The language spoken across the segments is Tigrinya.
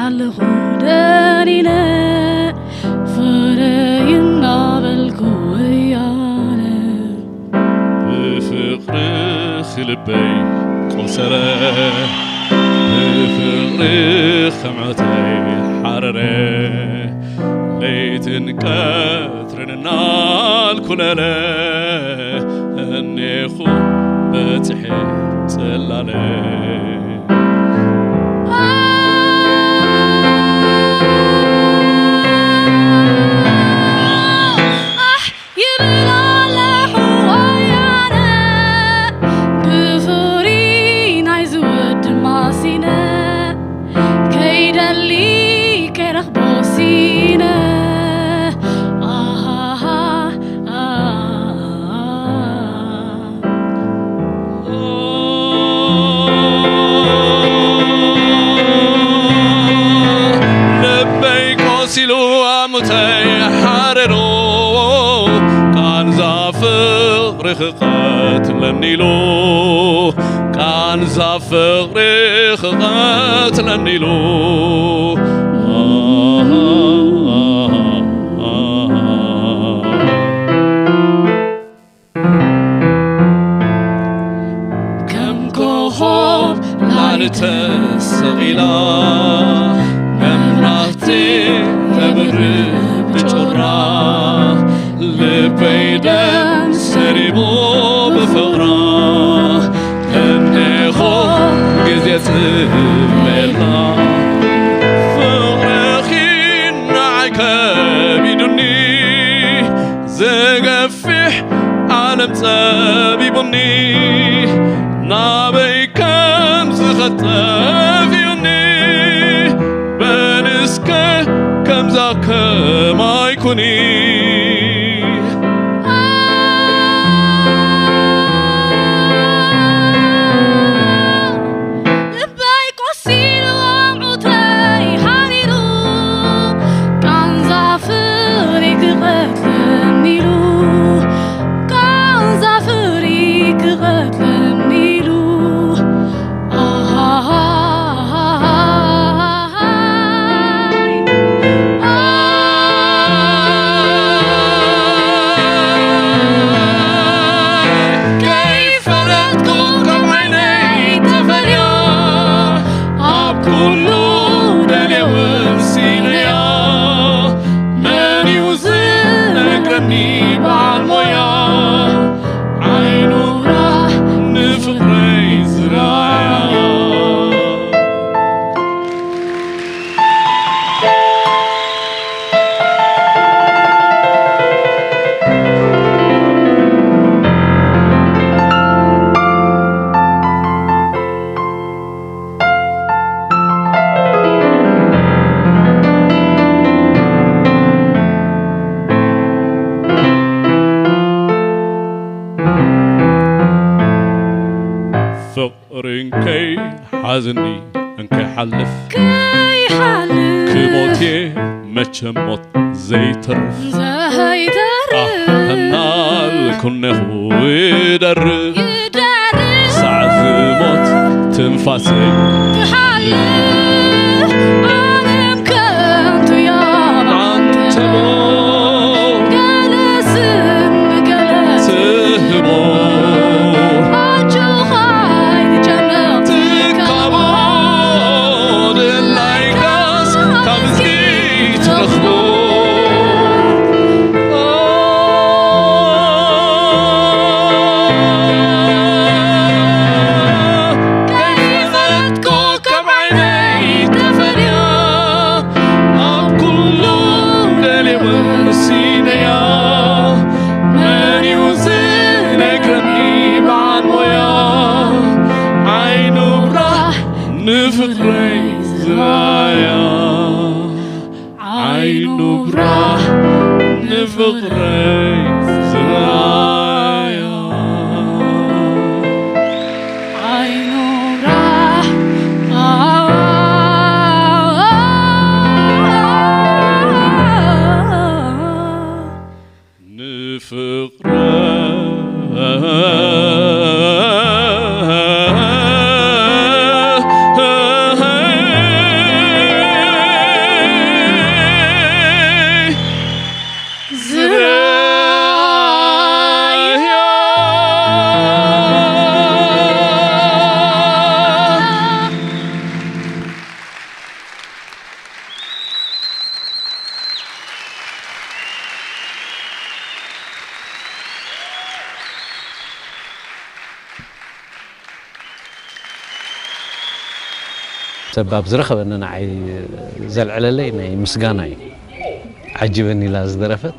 ኣለኹ ደኒነ ፍረይ እናበልኩ ወያነ። ብፍቕርኺ ልበይ ቆሰረ፣ ብፍቕርኺ ምዕተይ ሓረረ። ለይትን ቀትርን እናልኩለለ፣ እኔኹ በጽሐ ጽላለ። ኣሕ ይብል ኣለኹ ወያነ፣ ብፍቕሪ ናይ ዝወድ ማሲነ፣ ከይደሊ ከይረኽቦ ሲነ። ኣሃሃ፣ ኣሃሃ። ልበይ ቆሲሉ ኣሙተይ ሓረሩ፣ ቃንዛ ፍቕሪ ክቐትለኒ ኢሉ፣ ቃንዛ ፍቕሪ ክቐትለኒ ኢሉ። ከም ኮኾብ ላል ተሰቒላ፣ መብራህቲ ተብርህ ብጮራ፣ ልበይ ደም ሰሪቡ ብፍቕራ፣ እነሆ ግዜ ጽበየላ። ፍቕርኺ ንዓይ ከቢዱኒ፣ ዝገፍሕ ዓለም ጸቢቡኒ፣ ናበይ ከም ዝኸድ ጠፊኡኒ፣ በል እስከ ከምዛ ከማይ ኩኒ። ልበይ ቆሲሉ ኣምዑተይ ሓሪሩ፣ ቃንዛ ፍቕሪ ክቐትለኒ ኢሉ፣ ቃንዛ ፍቕሪ ክቐትለኒ ኢሉ። ኣሃሃሃሃ። ከይፈለጥኩ ካብ ዓይነይ ተፈልያ፣ ኣብ ኩሉ ደልየ ወሲነያ። መን እዩ ዝነግረኒ በዓል ሞያ፣ ዓይኑ ብራህ ንፍቕረይ ዝረኣያ? ፍቕሪ እንከይሓዝኒ እንከይሓልፍ፣ ከይሓልፍ ክሞት እየ መቸም ሞት ዘይተርፍ። ዘይተርፍ ኣህ እናልኩ እነኹ ይደርፍ። ይደርፍ ሳዕ ዝሞት ትንፋሰይ ትሓልፍ። ዓለም ከንቱ እያ ብዓንተ። ብዓንተ ሞት ገለ ስም ገለ ትህቦ። ኣጆኻ ኣይትጨነቕ ትካቦ። ድላይካስ ካብ እዝጊ ትረኽቦ። ከይፈለጥኩ ካብ ዓይነይ ተፈልያ፣ ኣብ ኩሉ ደልየ ወሲነያ። መን እዩ ዝነግረኒ በዓል ሞያ፣ ዓይኑ ብራህ ንፍቕረይ ዝረኣያ? ዓይኑ ብራህ ንፍቕረይ ዝረኣያ። ዓይኑ ብራህ ንፍቕረይ ባብ ዝረኸበኒ ንዓይ ዘልዕለለይ ናይ ምስጋና እዩ። ዓጅበኒ ኢላ ዝደረፈት።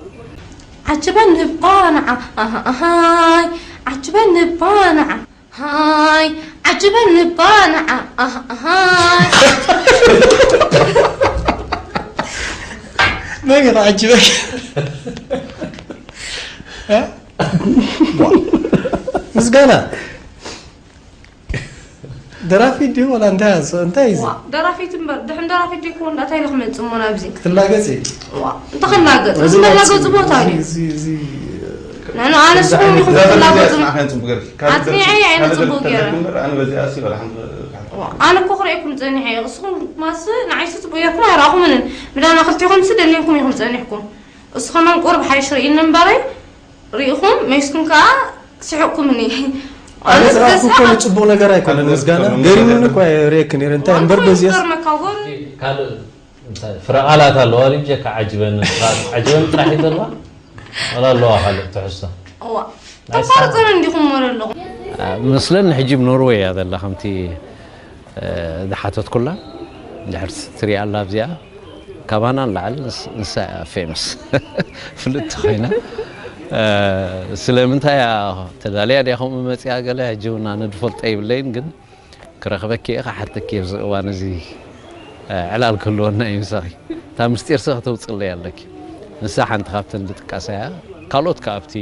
ዓጅበኒ እባ ንዓ ኣሃ ኣሃይ፣ ዓጅበኒ እባ ንዓ ሃይ፣ ዓጅበኒ እባ ንዓ ኣሃ ኣሃይ። መን ክዓጅበክ? ምስጋና ደራፊ ድዩ ወላ እንታይ እንታይ እዚ? ደራፊት እምበር ድሕን ደራፊት ደይኮን ዳታይ ኢለ ክመፅእ እሞ ናብዚ ክትላገፂ? እንተ ክላገፅ እዚ መላገፂ ቦታ እዩ። ንሕና ኣነ ንስኹም ኢኹም ክትላገፁ። ኣፅኒዐ እየ ኣነ ፅቡቅ ገይረ። ኣነ እኮ ክርእየኩም ፀኒሐ እየ። እስኹም ማስ ንዓይሲ ፅቡቅ ጌርኩም ኣይረኣኹምንን። ምዳና ክልቲኹም ሲ ደሊልኩም ኢኹም ፀኒሕኩም። እሱ ከማን ቁሩብ ሓይሽ ርእይኒ እምበረይ ርኢኹም መይስኩም ከዓ ስሕቅኩምኒ። ኣነ ዝረኣኹ እኮ ንፅቡቅ ነገር ኣይኮነን። ምስጋና ገሪሙኒ እኮ ርእየክ ነይረ። እንታይ እምበር በዚያስ ገርመካ ወር ካልእ እንታይ ፍረ ቃላት ኣለዋ ድዩ? ብጀካ ዓጅበኒ ዓጅበኒ ጥራሕ እዩ ዘለዋ። ዋላ ኣለዋ ካልእ ትሕዝቶ? እዋ ተቋርፅን እንዲኹም ወረ ኣለኹም። መስለኒ ሕጂ ብ ኖርወይ እያ ዘላ ከምቲ ዝሓተትኩላ። ድሕር ትሪኣ ኣላ ኣብዚኣ ካባና ንላዕሊ ንሳ እያ ፌመስ ፍልጥቲ ኮይና። ስለምንታይ እያ ተዳልያ ድያ ከምኡ መፅያ ገለ ሕጂ እውን ኣነ ድፈልጦ የብለይን፣ ግን ክረኽበኪ እየ ክሓተኪ እየ ኣብዚ እዋን እዚ ዕላል ክህልወና እዩ ምሳኺ። እታ ምስጢርሲ ከተውፅለይ ኣለኪ። ንሳ ሓንቲ ካብተን ድጥቃሳ እያ። ካልኦት ከኣ ኣብቲ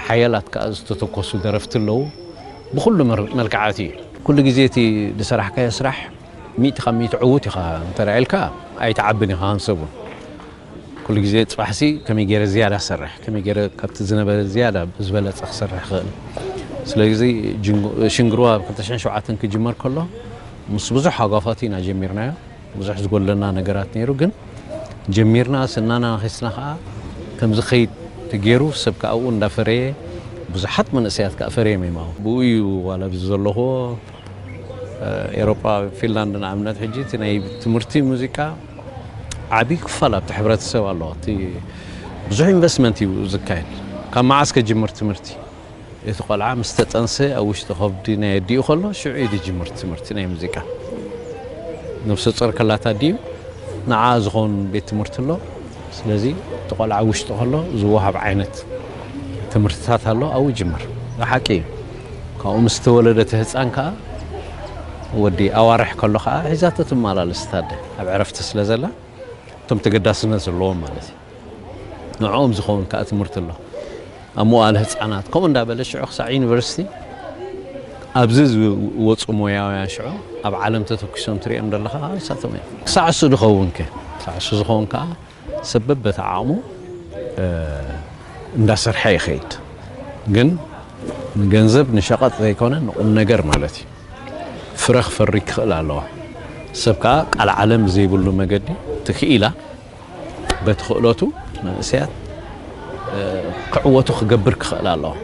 ሓያላት ከኣ ዝተተኮሱ ደረፍቲ ኣለዉ። ብኹሉ መር- መልክዓት እዩ። ኩሉ ግዜ እቲ ዝሰራሕካዮ ስራሕ ሚእቲ ካብ ሚእቲ ዕዉት ኢኻ እንተ ኢልካ ኣይትዓብን ኢኻ ሃንሰቡን። ኩሉ ግዜ ፅባሕሲ ከመይ ገይረ ዝያዳ ሰርሕ፣ ከመይ ገይረ ካብቲ ዝነበረ ዝያዳ ብዝበለፀ ክሰርሕ ክኽእል። ስለዚ ጅንጉ- ሽንግርዋ ብ ክልተ ሽሕን ሸውዓተን ክጅመር ከሎ ምስ ብዙሕ ሃጓፋት ኢና ጀሚርናዮ። ብዙሕ ዝጎድለና ነገራት ነይሩ፣ ግን ጀሚርና ስናና ነኺስና ከዓ ከምዚ ኸይድ ተገይሩ ሰብ ከዓ ኣብኡ እንዳፈረየ ብዙሓት መንእሰያት ከዓ ፈርዮም እዮም ኣብኡ። ብኡ እዩ ዋላ ኣብዚ ዘለኹዎ ኤሮጳ ፊንላንድ ንኣብነት ሕጂ እቲ ናይ ትምህርቲ ሙዚቃ ዓብዪ ክፋል ኣብቲ ሕብረተሰብ ኣለዎ። እቲ ብዙሕ ኢንቨስትመንት እዩ ዝካየድ። ካብ መዓስ ከጅምር ትምህርቲ? እቲ ቆልዓ ምስ ተጠንሰ ኣብ ውሽጢ ከብዲ ናይ ኣዲኡ ከሎ ሽዑ እዩ ዝጅምር ትምህርቲ ናይ ሙዚቃ። ነብሰ ጾር ከላታ ኣዲኡ ንዓ ዝኸውን ቤት ትምህርቲ ኣሎ። ስለዚ እቲ ቆልዓ ኣብ ውሽጢ ከሎ ዝወሃብ ዓይነት ትምህርትታት ኣሎ ኣብኡ ይጅምር። ሓቂ እዩ። ካብኡ ምስ ተወለደ እቲ ህፃን ከዓ ወዲ ኣዋርሕ ከሎ ከዓ ሒዛቶ ትመላለስ እታ ኣደ ኣብ ዕረፍቲ ስለ ዘላ እቶም ተገዳስነት ዘለዎም ማለት እዩ። ንዕኦም ዝኸውን ከዓ ትምህርቲ ኣሎ ኣብ መዋእለ ህፃናት ከምኡ እንዳበለ ሽዑ ክሳዕ ዩኒቨርሲቲ ኣብዚ ዝወፁ ሞያውያን ሽዑ ኣብ ዓለም ተተኪሶም ትሪኦም ዘለኻ ከዓ ንሳቶም እዮም ክሳዕ እሱ ዝኸውን ከ ክሳዕ እሱ ዝኸውን ከዓ ሰብ በበቲ ዓቕሙ እንዳሰርሐ ይኸይድ ግን ንገንዘብ ንሸቐጥ ዘይኮነ ንቁም ነገር ማለት እዩ ፍረ ክፈሪ ክኽእል ኣለዋ ሰብ ከዓ ቃል ዓለም ብዘይብሉ መገዲ ትኽኢላ በቲ ክእለቱ መንእሰያት ክዕወቱ ክገብር ክኽእል ኣለዎ።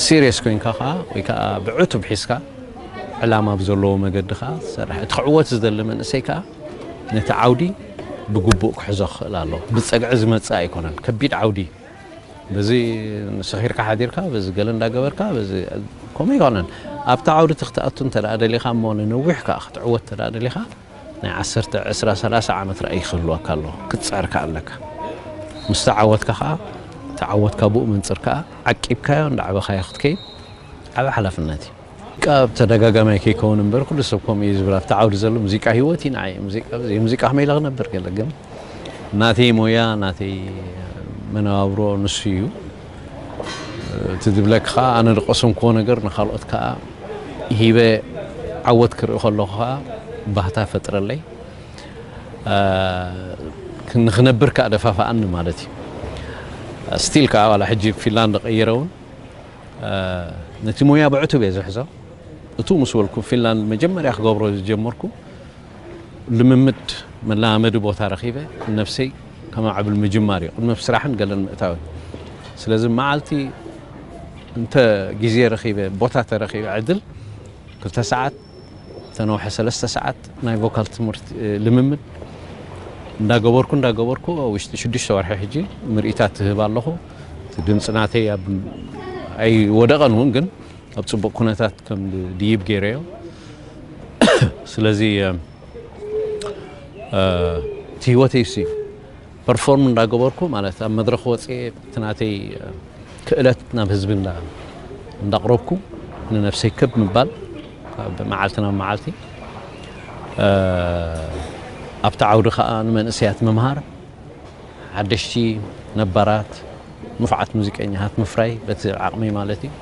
ሲሪየስ ኮይንካ ከዓ ወይ ከዓ ብዕቱብ ሒዝካ ዕላማ ብዘለዎ መገዲ ከዓ ትሰርሕ። እቲ ክዕወት ዝደሊ መንእሰይ ከዓ ነቲ ዓውዲ ብግቡእ ክሕዞ ክኽእል ኣለዎ። ብፀግዒ ዝመፅእ ኣይኮነን። ከቢድ ዓውዲ እዩ። በዚ ሰኺርካ ሓዲርካ በዚ ገለ እንዳገበርካ በዚ ከምኡ ኣይኮነን። ኣብቲ ዓውዲ እቲ ክትኣቱ እንተ ደኣ ደሊኻ እሞ ንነዊሕ ከዓ ክትዕወት እንተ ደኣ ደሊኻ ናይ ዓሰርተ፣ ዕስራ፣ ሰላሳ ዓመት ራእይ ክህልወካ ኣለዎ። ክትጽዕር ከኣ ኣለካ። ምስ ተዓወትካ ከኣ፣ ተዓወትካ ብኡ መንጽር ከኣ ዓቂብካዮ እንዳዕበኻዮ ክትከይድ ዓቢ ሓላፍነት እዩ። ሙዚቃ ብተደጋጋሚ ኣይከይከውን እምበር ኩሉ ሰብ ከምኡ እዩ ዝብል። ኣብቲ ዓውዲ ዘሎ ሙዚቃ ህይወት እዩ ንዓይ። ሙዚቃ ብዘይ ሙዚቃ ከመይ ኢለ ክነብር ገለ ግን ናተይ ሞያ ናተይ መነባብሮ ንሱ እዩ። እቲ ዝብለካ ከዓ ኣነ ዝቀሰምክዎ ነገር ንካልኦት ከዓ ሂበ ዓወት ክርኢ ከለኹ ከዓ ባህታ ፈጥረለይ ንክነብር ከዓ ደፋፍኣኒ ማለት እዩ። ስቲል ከዓ ዋላ ሕጂ ፊንላንድ ቀይረ እውን ነቲ ሞያ ብዕቱብ እየ ዝሕዞ። እቱ ምስ በልኩ ፊንላንድ መጀመርያ ክገብሮ ዝጀመርኩ ልምምድ መለማመዲ ቦታ ረኺበ ነብሰይ ከማዕብል ምጅማር እዩ። ቅድሚ ኣብ ስራሕን ገለን ምእታው እዩ። ስለዚ መዓልቲ እንተ ግዜ ረኺበ ቦታ ተረኺበ ዕድል ክልተ ሰዓት ተነውሐ ሰለስተ ሰዓት ናይ ቮካል ትምህርቲ ልምምድ እንዳገበርኩ እንዳገበርኩ ኣብ ውሽጢ ሽዱሽተ ወርሒ ሕጂ ምርኢታት ትህብ ኣለኹ። እቲ ድምፂ ናተይ ኣብ ኣይወደቐን እውን ግን ኣብ ፅቡቕ ኩነታት ከም ድይብ ገይረዮ። ስለዚ እቲ ህይወተይ ሲ ፐርፎርም እንዳገበርኩ ማለት ኣብ መድረኽ ወፅኤ እቲ ናተይ ክእለት ናብ ህዝቢ እንዳቕረብኩ ንነብሰይ ክብ ምባል መዓልቲ ናብ መዓልቲ ኣብቲ ዓውዲ ከዓ ንመንእሰያት ምምሃር ሓደሽቲ ነባራት ንፉዓት ሙዚቀኛታት ምፍራይ በቲ ዓቕመይ ማለት እዩ።